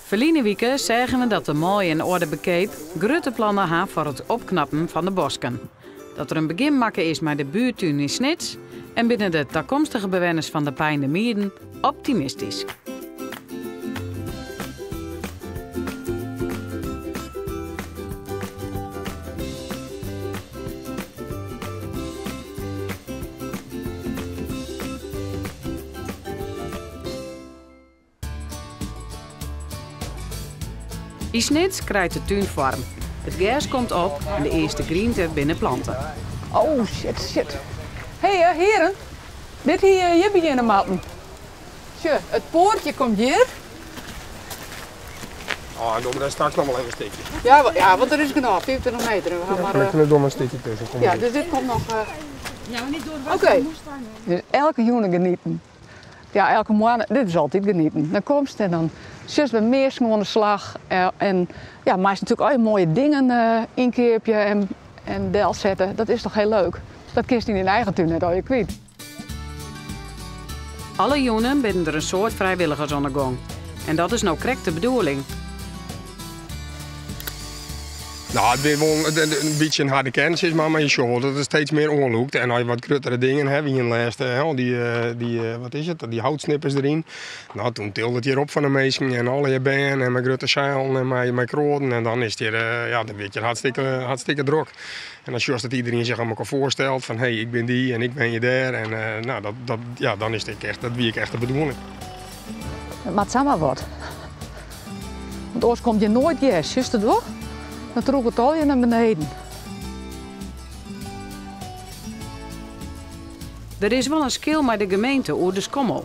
Ferline wike seagen we dat de manlju yn Oarderbekeap grutte plannen ha foar it opknappen fan de bosken. Dat der in begjin makke is mei de buerttún yn Snits en binne de takomstige bewenners fan de Peinder Mieden optimistysk. Yn Snits krijt de tún foarm. It gers komt op en de earste griente binne plante. Oh shit, shit. Hé eh, hearen, dit hie hjir begjinne moatten. Sjoch, it poartje komt hjir. Oh, doe mar straks noch wol even in stikje. Ja, ja, want der is genôch, 25 meter. We ha mar, Ja, dan doe mar in stikje tusken. Kom ja, dus dit komt noch. Oké. Dus elke jûn genieten. Ja, elke moarn, dit is altyd genieten. Dan komst en dan sjochst wer minsken oan de slach. En ja, meist natuerlik al je moaie dingen ynkeapje en, en delsette. Dat is toch hiel leuk. Dat kinst yn dyn eigen tún net allegear kwyt. Alle jûnen binne der in soad frijwilligers oan de gong. En dat is no krekt de bedoeling. No, it wie wol in bytsje in harde kern, sis mar, mar je sjogge wol dat it steeds mear oanlûkt. En as je wat gruttere dingen ha, we hiene lêst al dy, dy, wat is it, dy houtsnippers deryn. No, toen tilde it hjir op fan de minsken en allegear bern en mei grutte seilen en mei, mei kroaden. En dan is it hjir, ja, dan wurdt it hjir hartstikke, hartstikke drok. En dan sjochst dat iedereen sich oan elkoar foarstelt fan hé, ik bin dy en ik wenje dêr. En no, dat, dat, ja, dan is it echt, dat wie ek echt de bedoeling. It moat samar wat. Want oars komt hjir noait gers, sjochst it wol? Dan drûget it allegear nei beneden. Der is wol in skil mei de gemeente oer de skommel.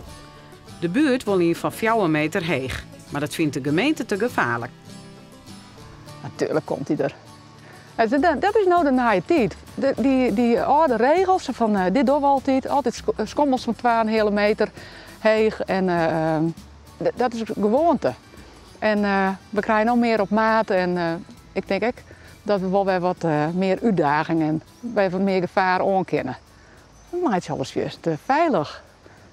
De buert wol ien fan fjouwer meter heech, mar dat fynt de gemeente te gefaarlik. Natuerlik komt hy der. Dat is no de nije tiid. Dy âlde regels fan dit dogge we altyd, altyd skommels fan twa en in heale meter heech en dat is gewoante. En we krije no mear op maat en ik tink ek dat we wol wer wat mear útdaging en wer wat mear gefaar oan kinne. We meitsje alles fierste feilich.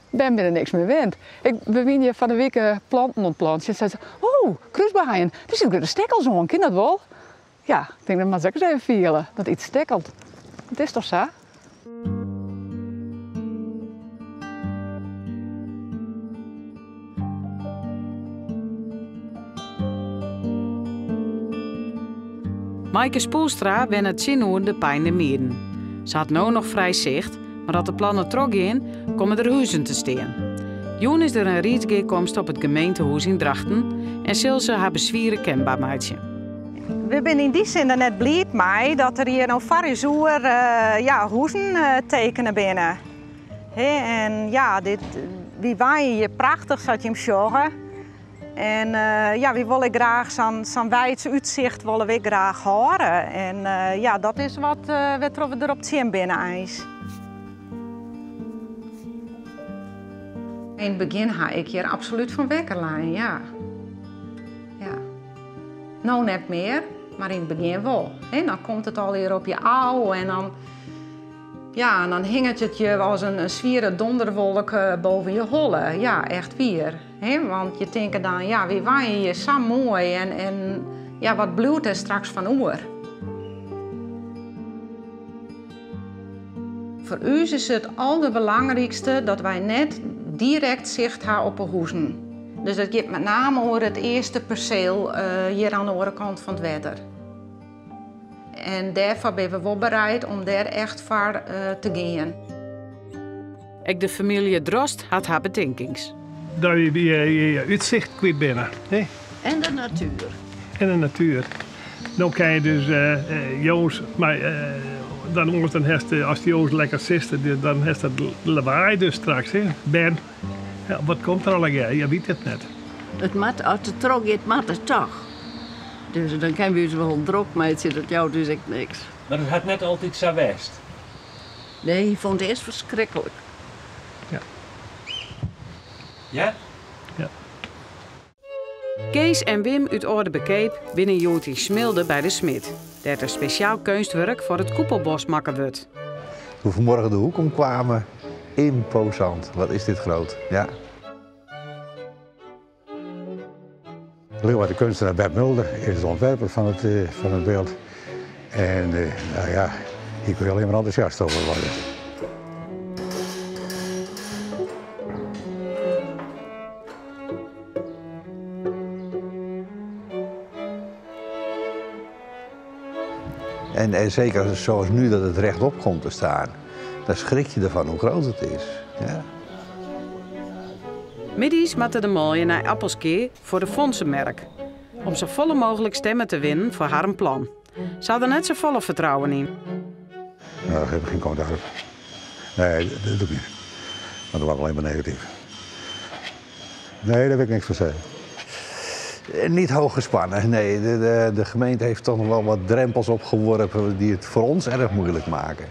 Bern binne niks mear wend. Ik, we wiene hjir fan de wike planten oan it plantsjen. Sei se, oh, krúsbaaien, der sitte grutte stekkels oan, kin dat wol? Ja, ik tink dat moat se ek ris even fiele, dat iets stekkelt. It is toch sa? Maaike Spoelstra wennet tsjinoer de Peinder Mieden. Se hat no noch frij sicht, mar as de plannen trochgean, komme der huzen te stean. Jûn is der in riedsgearkomste op it gemeentehûs yn Drachten en sil se har beswieren kenber meitsje. We binne yn dy sin der net bliid mei dat der hjir no foar ús oer ja, huzen tekene binne. En ja, dit, wy wenje hjir prachtich sa't jim sjogge. En ja, wy wolle graach sa'n sa'n weids útsicht wolle wy graach hâlde. En ja, dat is wat wêrtroch we derop tsjin binne eins. Yn it begjin ha ik hjir absolút fan wekker lein, ja. Ja. No net mear, mar yn it begjin wol. Dan komt it allegear op je ôf en dan, ja, en dan hinget it je as in swiere donderwolk boven je holle. Ja, echt wier. Want je tinke dan, ja, wy wenje hjir sa moai en, en ja, wat bliuwt der straks fan oer? Foar ús is it alderbelangrykste dat wy net direkt sicht ha op 'e huzen. Dus dat giet met name oer it earste perseel hjir oan de oare kant fan it wetter. En dêrfoar binne we wol bereid om dêr echt foar te gean. Ek de famylje Drost hat har betinkings. Dat je je útsicht kwyt binne. En de natuer. En de natuer. No kin je dus jûns, mar dan oars dan hast as de jûns lekker sitst, dan hast dat lawaai dus straks. Hè. Bern, wat komt der allegear? Je witte it net. It moat, as it trochgiet, moat it toch. Dus dan kinne we ús wol drok meitsje, dat jout ús ek niks. Mar it hat net altyd sa west. Nee, hy fûn it earst ferskriklik. Ja. Ja? Ja. Kees en Wim út Oarderbekeap binne hjoed yn Smilde by de smid, dêr't in spesjaal keunstwurk foar it Koepelbos makke wurdt. Toen we vanmorgen de hoek om kwamen, imposant. Wat is dit groot, ja. Leeuwarden kunstenaar Bert Mulder is de ontwerper van het, eh, van het beeld. En eh, nou ja, hier kun je alleen maar enthousiast over worden. En, en zeker zoals nu dat het rechtop komt te staan, dan schrik je ervan hoe groot het is. Ja. Middeis moatte de manlju nei Appelskea foar de fûnsemerk. Om sa folle mooglik stimmen te winnen foar harren plan. Se ha der net safolle fertrouwen yn. Nou, daar heb ik geen commentaar op. Nee, dat doe ik niet. Want dat was alleen maar negatief. Nee, daar wil ik niks van zeggen. Niet hoog gespannen, nee. De, de, de gemeente heeft toch nog wel wat drempels opgeworpen die het voor ons erg moeilijk maken.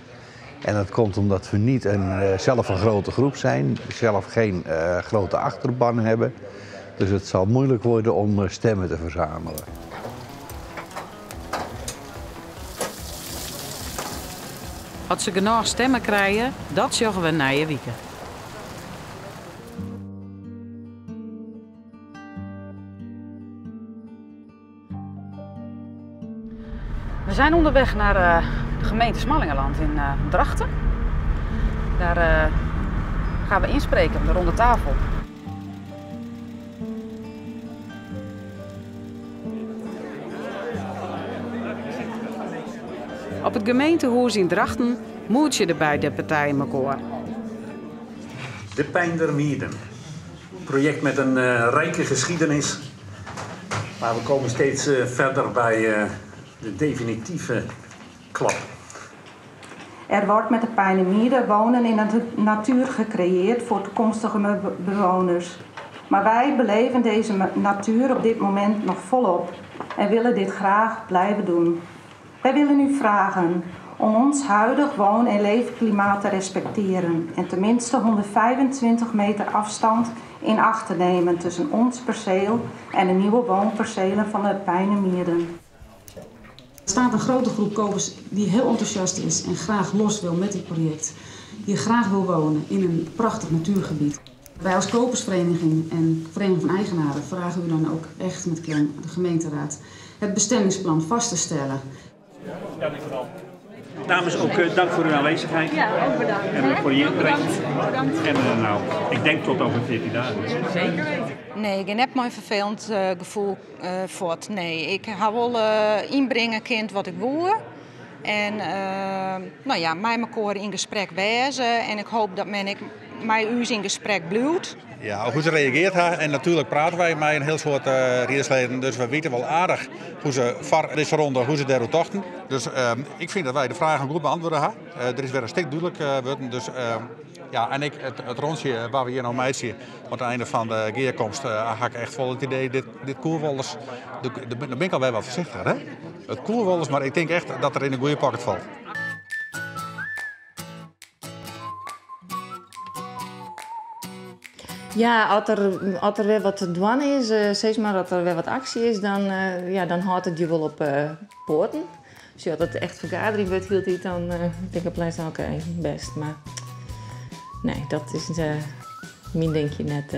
En dat komt omdat we niet een, eh, zelf een grote groep zijn, zelf geen eh, grote achterban hebben. Dus het zal moeilijk worden om eh, stemmen te verzamelen. As se genôch stimmen krije, dat sjogge we nije wike. We zijn onderweg naar eh, de gemeente Smallingerland in eh, Drachten. Daar eh, gaan we inspreken op de ronde tafel. Op it gemeentehûs yn Drachten moetsje de beide partijen mekoar. De Peinder Mieden. Project met een uh, rijke geschiedenis. Maar we komen steeds uh, verder bij uh, de definitieve klap. Er wordt met de Peinder wonen in de natuur gecreëerd voor toekomstige bewoners. Maar wij beleven deze natuur op dit moment nog volop en willen dit graag blijven doen. Wij willen u vragen om ons huidig woon- en leefklimaat te respecteren en tenminste 125 meter afstand in acht te nemen tussen ons perceel en de nieuwe woonpercelen van de Peinder Mieden. Er staat een grote groep kopers die heel enthousiast is en graag los wil met dit project. Die graag wil wonen in een prachtig natuurgebied. Wij als kopersvereniging en Vereniging van Eigenaren vragen u dan ook echt met klem, de gemeenteraad, het bestemmingsplan vast te stellen. Dames, ook eh, dank voor uw aanwezigheid. Ja, ook bedankt. En voor je inbreng. Bedankt. En eh, nou, ik denk tot over 14 dagen. Zeker weten. Nee, ik heb mijn vervelend gevoel voort. Nee, ik ha wol ynbringe kind wat ik woe. En nou ja, mei mekoar yn gesprek wêze. En ik hoop dat men ek mei ús yn gesprek bliuwt. Ja, hoe't se reagearre ha. En natuerlik prate wy mei in hiel soad uh, riedsleden, dus we witte wol aardich hoe't se foar dizze ronde, hoe't se dêroer tochten. Dus ik fyn dat wy de fragen goed beäntwurde ha. Der is wer in stik dúdlik wurden. Dus ja, en ik, it, it rûntsje wat we hjir no meitsje, oan it ein fan de gearkomste, ha ik echt wol it idee, dit, dit koe wolris, dan bin ik alwer wat foarsichtiger. Hè? It koe wolris, mar ik tink echt dat er yn in goede pocket falt. Ja, as der, as der wer wat te dwaan is, uh, sis mar, as der wer wat aksje is, dan, uh, ja, dan hâldt it je wol op uh, poaten. Dus as it echt fergaderjen wurdt hieltyd, dan tink ik op lêst oké, bêst. Mar nee, dat is myn dinkje net.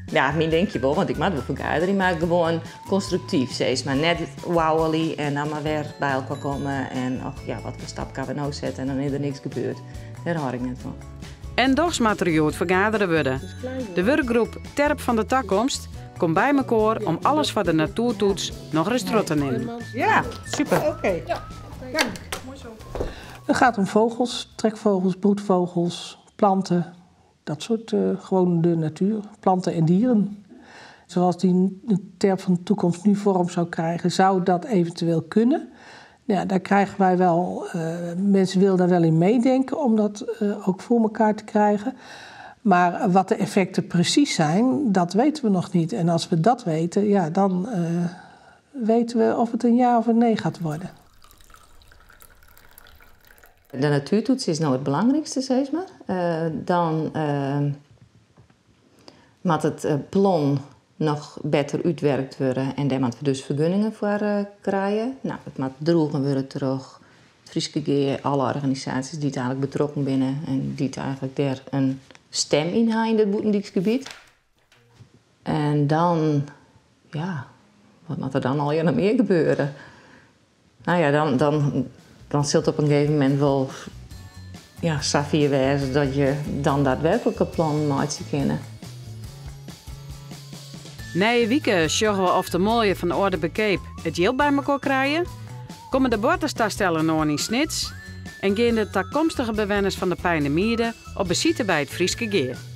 Ja, myn dinkje wol, want ik moat wol fergaderje, mar gewoan konstruktyf, sis mar. Net wauwelje en dan mar wer by elkoar komme en och ja, wat foar stap kinne we no sette en dan is der niks gebeurd. Dêr hâld ik net fan. En dochs moat der hjoed fergadere wurde. De wurkgroep Terp fan de Takomst komt by mekoar om alles foar de natoertoets noch ris troch te nimmen. Ja, super. Oké. Ja, dank. Mooi zo. Het gaat om vogels, trekvogels, broedvogels, planten, dat soort uh, gewoon de natuur, planten en dieren. Zoals die terp van de toekomst nu vorm zou krijgen, zou dat eventueel kunnen. Ja, daar krijgen wij wel, uh, mensen willen daar wel in meedenken om dat uh, ook voor elkaar te krijgen. Maar wat de effecten precies zijn, dat weten we nog niet. En als we dat weten, ja, dan uh, weten we of het een ja of een nee gaat worden. De natuurtoets is no it belangrykste, sis mar. Dan moat it plan noch better útwurke wurde en dêr moatte we dus fergunningen foar krije. No, it moat droegen wurde troch it Fryske Gea, alle organisaasjes dy't eigentlik betrokken binne en dy't eigentlik dêr in stim yn ha yn dit bûtendyks gebiet. En dan, ja, Wat moat der dan allegear noch mear gebeure? No ja, dan, dan, dan sil it op in gegeven momint wol ja, safier wêze dat je dan daadwerklike plannen meitsje kinne. Nije wike sjogge we oft de manlju fan de âlde bekeap it jild by mekoar krije. Komme de boarterstastellen oan yn Snits en gean de takomstige bewenners fan de Peinder Mieden op besite by it Fryske Gea.